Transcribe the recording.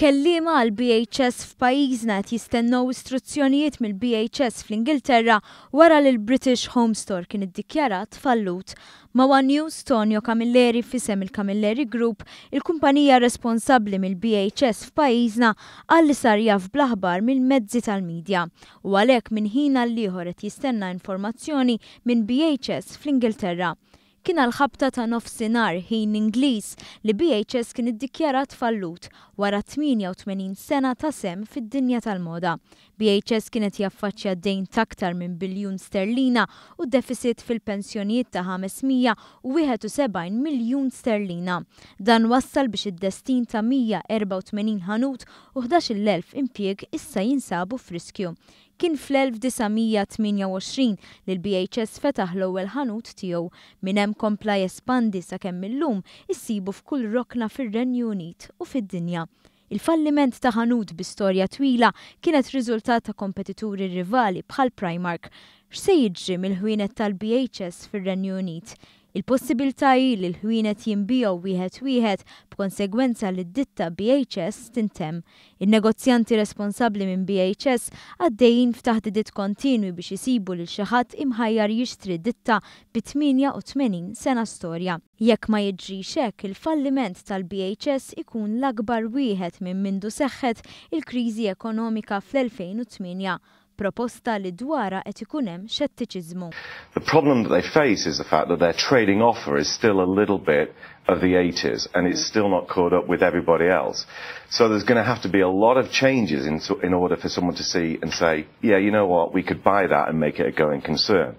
Kelliema għal BHS f'pajjiżna qed jistennew istruzzjonijiet mill-BHS fl-Ingilterra wara li l-British Home Store kien iddikjarat fallut. Ma' One News, Tonio Camilleri f'isem il-Camilleri Group, il-kumpanija responsabbli mill-BHS f'pajjiżna, qal li sar jaf bl-aħbar mill-mezzi tal-medja u għalhekk minn ħin għall-ieħor qed jistenna informazzjoni minn BHS fl-Ingilterra. Kien għal-ħabta ta' nofsinhar ħin Ingliż li BHS kien iddikjarat fallut wara 88 sena ta' sehem fid-dinja tal-moda. BHS kienet jaffaċċja dejn t'aktar minn biljun sterlina u deficit fil-pensjonijiet ta' 571 miljun sterlina. Dan wassal biex id-destin ta' 184 ħanut u 11,000 impjieg issa jinsabu f'riskju. Kien fl-1928 li l-BHS fetaħ l-ewwel ħanut tiegħu. Minn hemm kompla jespandi sakemm illum issibu f'kull rokna fir-Renju Unit u fid-dinja. Il-falliment ta' ħanut bi storja twila kienet riżultat ta' kompetituri rivali bħal Primark. X'se jiġri mill-ħwienet tal-BHS fir-Renju Unit? Il-possibilità hi li l-ħwienet jinbiegħu wieħed wieħed, b'konsegwenza li d-ditta BHS tintemm. In-negozjanti responsabbli minn BHS għaddejjin f'taħdidiet kontinwi biex isibu lil xi ħadd imħajjar jixtri ditta bi 88 sena storja. Jekk ma jiġrix hekk, il-falliment tal-BHS ikun l-akbar wieħed minn mindu seħħet il-kriżi ekonomika fl-2008, proposta li dwarha qed ikun hemm xettiċiżmu. The problem that they face is the fact that their trading offer is still a little bit of the 80s and it's still not caught up with everybody else. So there's going to have to be a lot of changes in order for someone to see and say, "Yeah, you know what, we could buy that and make it a going concern."